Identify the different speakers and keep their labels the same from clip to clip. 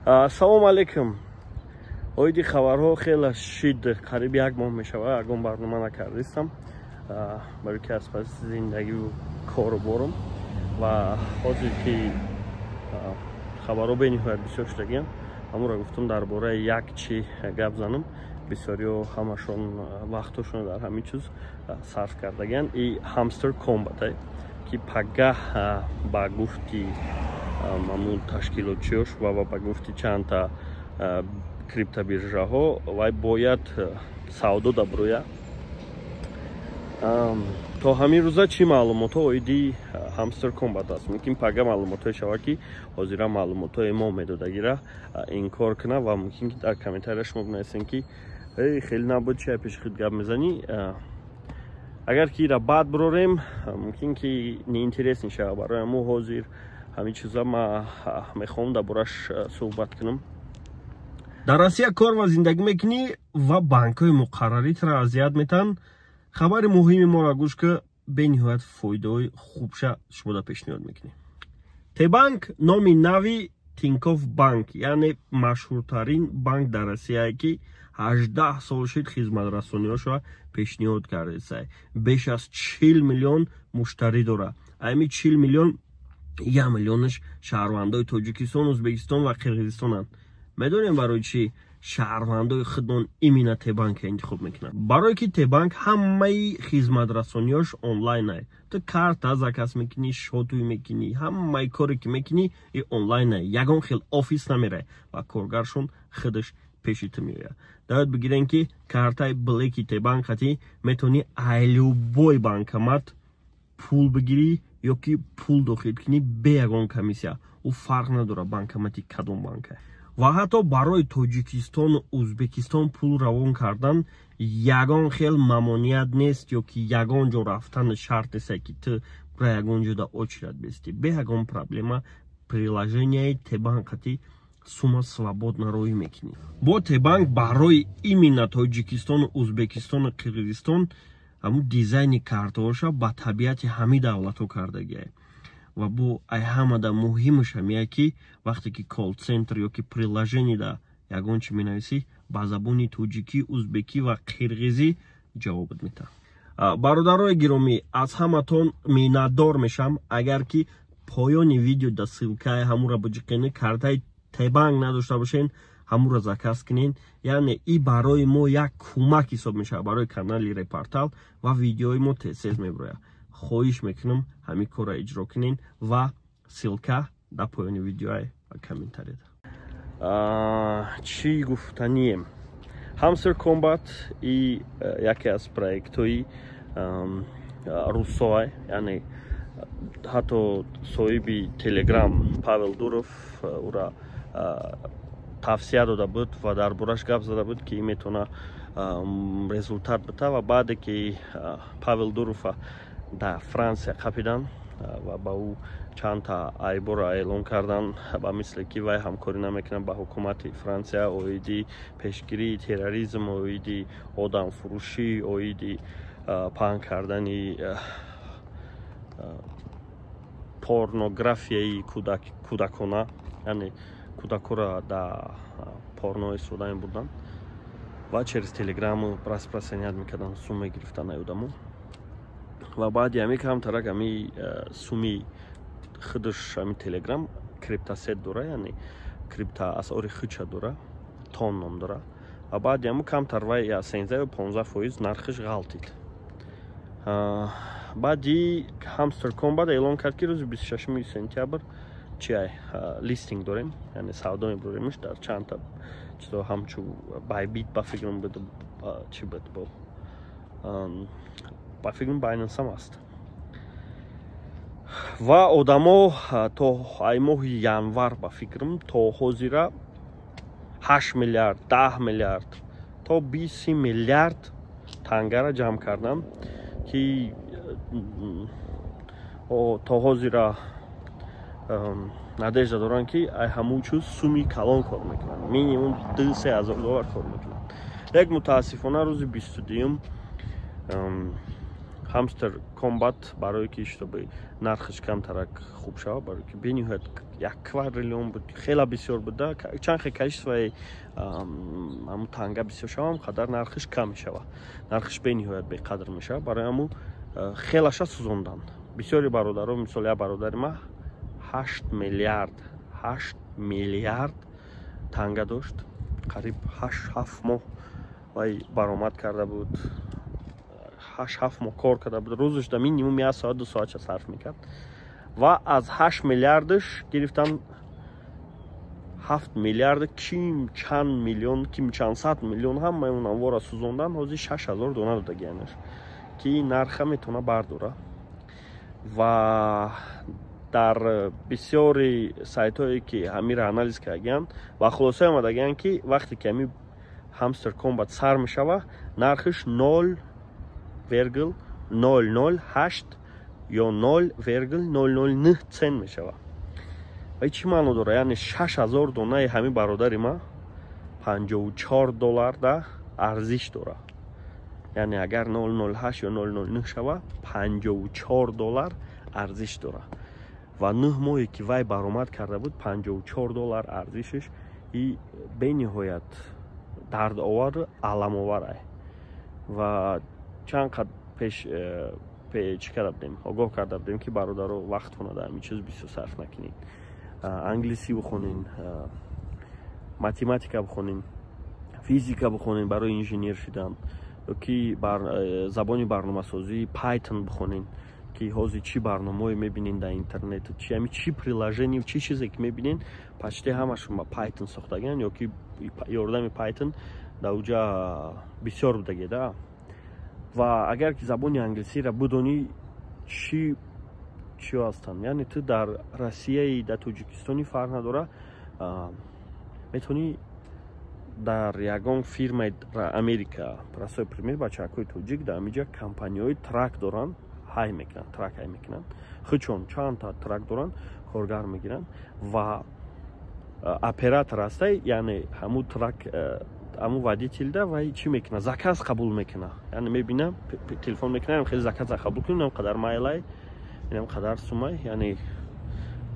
Speaker 1: Ассалому алайкум. Оиди хабарҳо хеле шид, қариб як моҳ мешавад, ягон барнома накардистам, барои ки аз паси зиндагиву кору борум ва ҳозир ки хабарҳо бениҳоят бисёр шудагиям, ҳамонро гуфтам, дар бораи як чи гап занам. Бисёриҳо ҳамашон вақтошонро дар ҳамин чиз сарф кардагиянд. И Hamster Kombat, ки пагаҳ ба гуфти ҳамун ташкилотчиёш ва ба гуфти чандта криптобиржаҳо вай бояд савдо даброя. То ҳамин рӯза чӣ маълумотҳо оиди Hamster Kombat аст? Мумкин, пага маълумотҳое шавад, ки ҳозира маълумотҳои мо медодагира инкор кунад, ва мумкин, ки дар комментария шумо бинависем, ки эй, хеле набуд, чи пеши худ гап мезанӣ. Агар ки ира баъд бирорем, мумкин, ки неинтересный шавад барои мо. Ҳозир ҳамин чиза ма мехоҳам дар бораш суҳбат кунам. Дар Россия кор ва зиндагӣ мекунӣ ва банкҳои муқарраритро азият метаҳанд? Хабари муҳими моро гӯш ки, бениҳоят фоидаҳои хубша шумода пешниҳод мекунем. Тебанк, номи нави Тинькофф Банк, яъне машҳуртарин банк дар Россияе, ки 18 сол шид хизматрасониҳошро пешниҳод кардааст, беш аз 40 миллион муштарӣ дорад. Ами 40 миллион 1 миллионаш шаҳрвандои Тоҷикистон, Ӯзбекистон ва Қирғизистонанд. Медонем, барои чӣ шаҳрвандои худмон именно Тебанка интихоб мекунанд? Барое ки Тебанк ҳамаи хизматрасониҳош онлайнае. Ту карта заказ мекунӣ, счёт ӯй мекунӣ, ҳамаи коре ки мекунӣ, и онлайнае, ягон хел офис намерай ва коргаршон худаш пеши ту меояд. Даёд бигирем, ки картаи Блэки Тебанк қати метавонӣ ай любой банкомат пул бигирӣ ё ки пул дохил кунӣ бе ягон комиссия. Ӯ фарқ надорад, банкомати кадом банка. Ва ҳатто барои Тоҷикистону Ӯзбекистон пул равон кардан ягон хел мамоният нест ё ки ягон ҷо рафтан шарт несте, ки ту ба ягон ҷода очередь бестӣ. Бе ягон проблема приложенияи Тебанк қати сума свободно роҳӣ мекунӣ. Бо Тебанк барои именно Тоҷикистону Ӯзбекистону Қирғизистон ҳамун дизайни картаҳоша ба табиати ҳамин давлатҳо кардагиае. Ва бо ай ҳамада муҳимаш ҳамия, ки вақте ки колл-центр ё ки приложениеда ягон чи менависӣ, ба забони тоҷикӣ, узбекӣ ва қирғизӣ ҷавобат метаҳад. Бародарои гиромӣ, аз ҳаматон миннатдор мешам, агар ки поёни видео да ссылкаи ҳамура биҷиқенӣ. Картаи Тебанк надошта бошен, ҳамура заказ кунен, яъне и барои мо як кӯмак ҳисоб мешавад, барои канали Репортал, ва видеои мо тез мебирояд. Хоҳиш мекунам, ҳамин корро иҷро кунен ва ссылка дар поёни видеоа ва комментарияда. Чӣ гуфтанием? Hamster Kombat и яке аз проектҳои русоа, яъне ҳатто соҳиби Телеграм Павел Дуров ӯра тавсия дода буд ва дар бораш гап зада буд, ки метавона результат бита. Ва баъде ки Павел Дурова дар Франсия қапидан ва ба ӯ чандта айборо эълон кардан, ба мисле ки вай ҳамкорӣ намекунад ба ҳукумати Франсия оиди пешгирии терроризм, оиди одамфурӯшӣ, оиди паҳн кардани порнографияи кӯдакона, яъне кӯдакҳоро дар порно истифода мебурданд ва через Телеграму распространять мекарданд, сум мегирифтанд ай одамо. Ва баъди ҳами камтарак ҳами суми худаш ҳами Телеграм криптоассет дора, яъне криптоасъори худша дора, Тон ном дора. Ва баъди ҳаму камтар вай 13 ё 15% нархиш ғалтид. Баъди Hamster Kombat эълон кард, ки рӯзи 26 сентябр чи ай листинг дорем, яъне савдо мебуремш дар чандта чизо, ҳамчу Bybit, ба фикрам буд, чӣ буд, бо ба фикрам Binance ам аст. Ва одамо то ай моҳи январ, ба фикрам, то ҳозира 8 миллиард, 10 миллиард то 20 миллиард тангара ҷамъ кардам, ки то ҳозира надежда доранд, ки ай ҳамун чиз суми калон кор мекунанд, минимум 2-3 ҳазор доллар кор мекунанд. Як мутаассифона рӯзи 22-юм Hamster Kombat барое ки чтобы нархаш камтарак хуб шава, барое ки бениҳоят як квадриллион буд, хела бисёр буда. Чанд хел количествои ҳамун танга бисёр шава, ҳам қадар нархиш кам мешава, нархиш бениҳоят беқадр мешава. Барои ҳамун хелаша сӯзондан бисёри бародаро. Мисол, як бародари ма 8 миллиард, 8 миллиард танга дошт, қариб 8-7 моҳ вай баромад карда буд, 8-7 моҳ кор карда буд. Рӯзаш да минимум як соат, 2 соатша сарф мекард ва аз 8 миллиардаш гирифтан 7 миллиард ким чанд миллион, ким чанд сад миллион, ҳамаи он амвора сӯзондан. Ҳозир 6000 дона додагианаш, ки нарха метавона бардора. Ва дар бисёри сайтҳое ки ҳамира анализ кардагианд, ба хулосае омадагианд, ки вақте ки ҳами Hamster Kombat сар мешава, нархиш 0,008 ё 0,009 цент мешава. Ва чӣ маъно дорад? Яъне 6000 донаи ҳами бародари ма 54 доллар да арзиш дорад. Яъне агар 008 ё 009 шава, 54 доллар арзиш дорад. Ва 9 моҳе ки вай баромад карда буд, 54 доллар арзишаш и бениҳоят дардовар, аламовар ай. Ва чанд қад пеш чӣ карда будем, огоҳ карда будем, ки бародаро, вақтона дар ҳамин чиз бисёр сарф накунед, англисӣ бихонен, математика бихонен, физика бихонен барои инженер шудан ё ки забони барномасозии Python бихонен, ки ҳозир чӣ барномаое мебинен дар интернет, чи ҳами чӣ приложение, чӣ чизе ки мебинен, почти ҳамашон ба Python сохтагиан ё ки ёрдами Python дар уҷа бисёр будагеда. Ва агар ки забони англисиро бидонӣ, чӣ чиё ҳастанд, яъне ту дар Россияи, дар Тоҷикистони фарқ надора, метавонӣ дар ягон фирмаи Америка. Простой пример: бачаҳакҳои тоҷик дар ҳамиҷа компанияҳои трак доранд, ҳай мекунанд, трак ҳай мекунанд, худшон чандта трак доранд, коргар мегиранд ва оператор ҳастай, яъне ҳамун трак, ҳамун водитель да. Вай чӣ мекунад? Заказ қабул мекунад, яъне мебина, телефон мекунад: хеле заказа қабул кунем, инам қадар майлай, инам қадар сумай. Яъне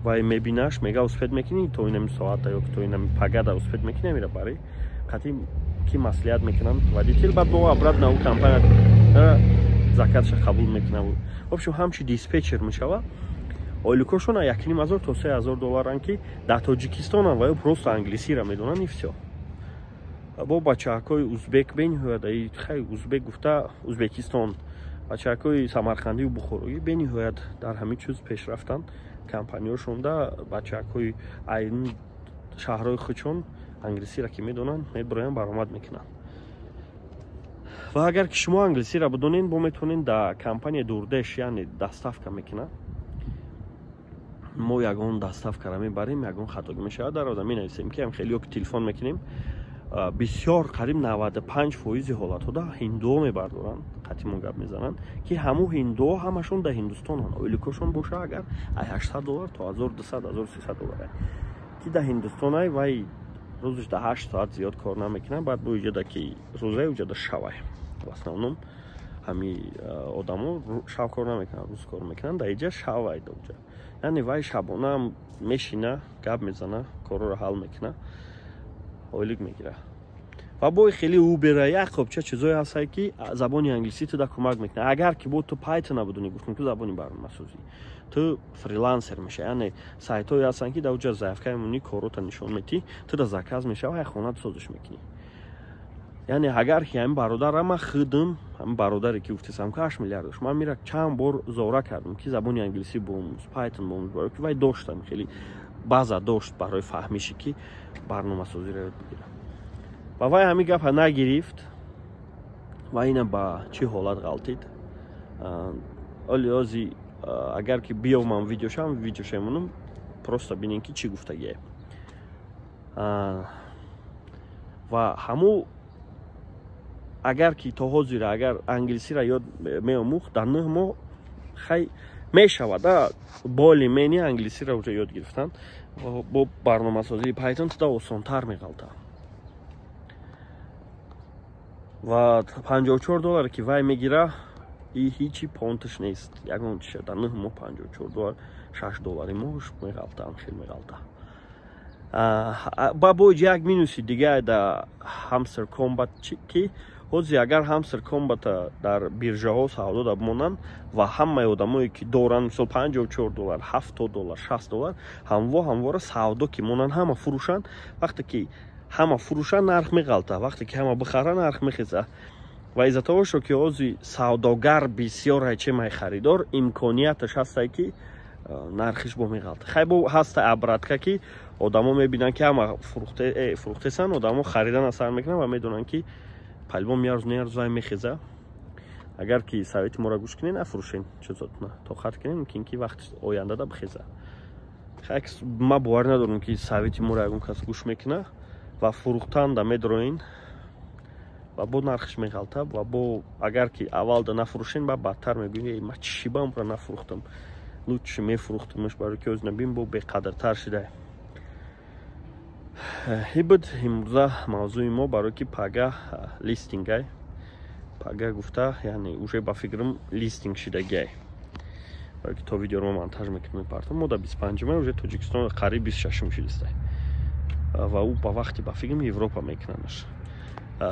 Speaker 1: вай мебинаш, мега: «Успеть мекунӣ то инами соата ё то инами пагада, успеть мекунӣ?» Амира бари қатъи ки маслиҳат мекунанд водитель, баъд бо обратно у компания заказша қабул мекунад. В общем, ҳамчи диспетчер мешава. Ойликошона 1500 то 3000 долларан, ки дар Тоҷикистонам ва ё просто англисиро медонанд и всё. Бо бачаҳакҳои узбек бениҳоят, хай, узбек гуфта, Узбекистон, бачаҳакҳои самарқандию бухороӣ бениҳоят дар ҳамин чиз пешрафтанд. Компаниёшонда бачаҳакҳои айн шаҳрҳои худшон англисиро ки медонанд, мебироянд, баромад мекунанд. Ва агар ки шумо англисиро бидонед, бо метавонед дар компания DoorDash, яъне доставка мекунад. Мо ягон доставкаро мебарем, ягон хатогӣ мешавад, дар одам менависем, ки хеле ки телефон мекунем. Бисёр, қариб 95 фоизи ҳолатҳода ҳиндуо мебардоранд, қатъи мо гап мезананд, ки ҳамун ҳиндуо ҳамашон дар Ҳиндустонанд. Ойликошон боша агар ай 800 доллар то 1200, 1300 доллар, ки дар Ҳиндустонай. Вай рӯзаш да 8 соат зиёд кор намекунад, баъд бо иҷода ки рӯзае уҷода шавай. В основном ҳами одамо шав кор намекунанд, рӯз кор мекунанд. Дар иҷа шавай, да уҷа, яъне вай шабона мешина, гап мезана, корро ҳал мекуна, ойлик мегира. Ва бо хеле Убера, як қобча чизое ҳастае, ки забони англисӣ туда кӯмак мекунад. Агар ки бо ту Python набудонӣ, гуфтем, ки забони барномасозӣ, ту фрилансер меша, яъне сайтҳое ҳастанд, ки дар уҷа заявкаи мунӣ, коррота нишон метӣ, туда заказ мешава, як хона созиш мекунӣ. Яъне агар ки ҳамин бародара, ман худам ҳамин бародаре ки гуфтесам, ки 8 миллиард дошт, ман мира чанд бор зора кардам, ки забони англисӣ боомӯз, Python боомӯз, барои ки вай доштам, хеле база дошт барои фаҳмише, ки барномасозиро ёд бигирам. Ва вай ҳамин гапа нагирифт ва ина ба чӣ ҳолат ғалтид. Оли ози агар ки биёмам, видеошам, видеоша мемонам, просто бинем, ки чӣ гуфтагие. Ва ҳаму агар ки то ҳозира агар англисиро ёд меомӯхт, дар 9 моҳ хай мешавад, более-менее англисиро уже ёд гирифтан бо барномасозии Python туда осонтар меғалта. Ва 54 долларе ки вай мегира, И ҳичи понташ нест, ягон чиша. Дар 9 моҳ 54 доллар, 6 доллари моҳш меғалта, хел меғалта. Ба боҷ як минуси дига да Hamster Kombat, ки ҳозир агар Hamster Kombat дар биржаҳо савдо да бимонанд ва ҳамаи одамое, ки доранд, мисол, 54 доллар, 70 доллар, 60 доллар, ҳамво ҳамвора савдо ки монанд, ҳама фурӯшанд. Вақте ки ҳама фурӯшанд, нарх меғалта, вақте ки ҳама бихара, нарх мехеза. Ва из-за того, что ки ҳозир савдогар бисёр чемай харидор, имконияташ ҳастае, ки нархиш бо меғалта. Хай, бо ҳаста обратка, ки одамо мебинанд, ки ҳама фурӯхтесанд, одамо харидан асар мекунанд ва медонанд, ки по-любому ярз не ярз вай мехеза. Агар ки совети моро гӯш кунед, нафурӯшен чизотна, тоқат кунед, мумкин ки вақти ояндада бихеза. Ма бовар надорам, ки совети моро ягон кас гӯш мекуна ва фурӯхтанда медроин ва бо нархиш меғалта. Ва бо агар ки аввалда нафурӯшен, ба бадтар мегӯем: «Ма чӣ бамра нафурӯхтам, лучше мефурӯхтамаш», барои ки оз набин бо беқадртар шуда. Ҳибуд имрӯза мавзӯи мо, барои ки пага листингай. Пага гуфта, яъне уже ба фикрам, листинг шидагиай, барои ки то видеоро мо монтаж мекунем, мепартам, мо да 25-ума, уже Тоҷикистон қариб 26-ум шидистай ва ӯ ба вақти, ба фикрам, Европа мекунанаш.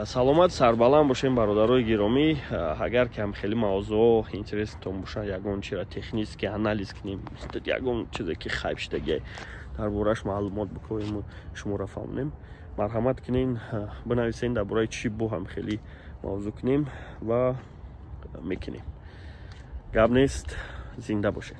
Speaker 1: Саломат, сарбаланд бошем, бародарои гиромӣ. Агар ки ҳам хеле мавзӯъҳо интереснтон бошад, ягон чира технический анализ кунем, ягон чизе ки хайп шидагиай, дар борааш маълумот бикунему шуморо фаҳмонем, марҳамат кунен, бинависен, дар бораи чӣ бо ҳам хеле мавзӯъ кунем ва мекунем. Гап нест, зинда бошед.